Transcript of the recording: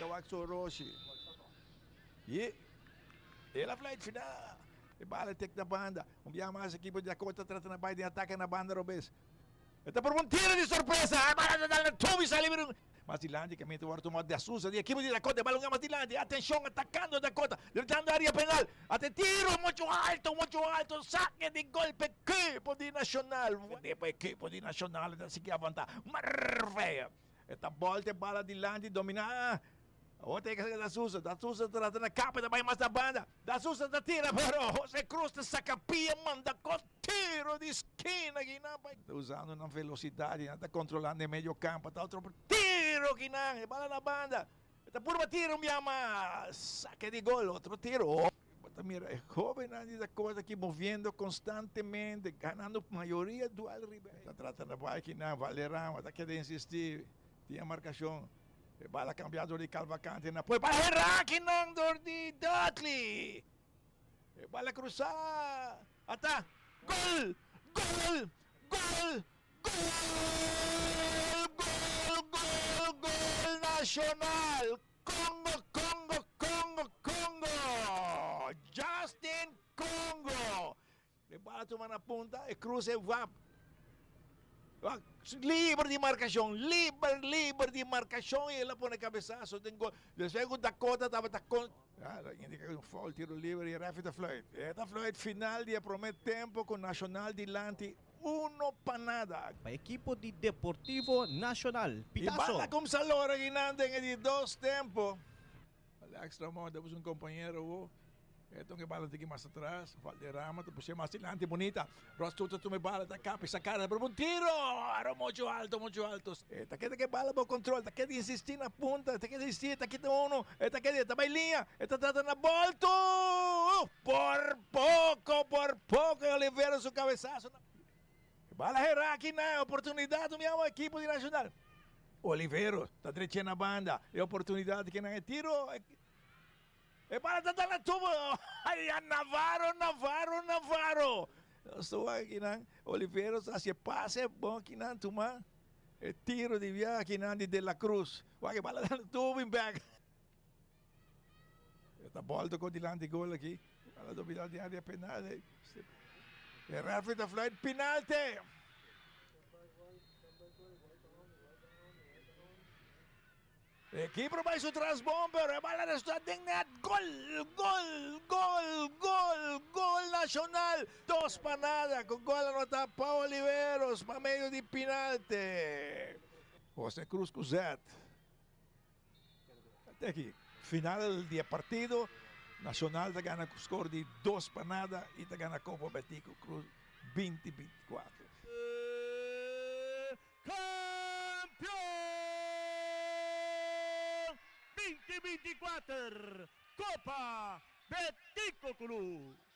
Ta wak su oroshi. Y el a fluit final. E bala tek na banda. Un biaha mas ekipo di Dakota trata na bai den atake na banda robes. E ta purba un tiro di sorpresa. E bala ta dal na tubo y sali bira un. Mas dilanti caminda ta worde tuma D'Souza di ekipo di Dakota. E bala un mas dilanti. Atencion atacando Dakota. Drentando area penal. Ate tiro mucho alto, mucho alto. Saque di golpe ekipo di Nacional. Pa ekipo di Nacional ta sigui avanta. Marveya. E ta bolta e bala dilanti domina. Awor ta yega Da Souza. Da Souza ta trata na kapa ta bai mas na banda. Da Souza ta tira pero Jose Cruz ta saka pia manda kon tiro di skina kinan bai. Ta usando nan velosidad y nan ta kontrolando e medio kampo. Ta otro tiro kinan e bala na banda. E ta purba tira un bia mas. Sake di gol otro tiro. Bo ta mira e hobennan di Dakota aki moviendo constantemente, ganando mayoria duel riba e. Ta trata na bai kinan Valderrama ta keda insisti. Tin e marcacion. E bala cambia dor di Calvacante na poi pa Heraki nan dor di Dudley. E bala cruza. Ata. Gol! Gol! Gol! Gol! Gol! Gol! Gol Nacional! Congo! Congo! Congo! Congo! Justin Congo! E bala tuma na punta, e cruza e wap. Liber di marcacion, liber, liber di marcacion y el a pone cabezazo den gol. Despues cu Dakota tabata con... Ah, indica un foul, tiro liber y referee ta fluit. E ta fluit final di e prome tempo cu Nacional dilanti uno pa nada. Pa ekipo di Deportivo Nacional, Pitazo. Y bala cumsa lora guinan den e di dos tempo. Alex Ramon ta busca un compañero bo. E ton e bala tiki mas atras. Valderrama ta pushe mas dilanti bonita. Ross Tuta tuma e bala ta kapi sa cara pero un tiro. Aro mucho alto, mucho alto. E ta keda ke bala bo control, ta keda insisti na punta, ta keda insisti, ta kita uno, e ta keda, ta bai liña, e ta trata na bolto. Por poco, por poco Olivero su cabezazo. E bala hera aki na oportunidad un miawa equipo di Nacional. Olivero ta dreche na banda. E oportunidad ke nan e tiro. E bala ta dal na tubo. Ay, a Navarro, Navarro, Navarro. Nos ta wak aki nan. Olivero ta haci e pase bon aki nan tuma. E tiro di bia aki nan di De La Cruz. Wak e bala dal na tubo bin bek. E ta bolto con dilanti gol aki. Bala domina den area penal. E referee ta fluit penalty. E keeper bai su tras bon pero e bala resta den net. Gol! Gol! Gol! Gol! Gol Nacional! Dos pa nada con gol anota pa Oliveros pa medio di penalty. Jose Cruz cu Zet. Te aki final di e partido Nacional ta gana cu score di dos pa nada y ta gana Copa Betico Cruz 2024. Campeon 2024 Copa Betico Cruz.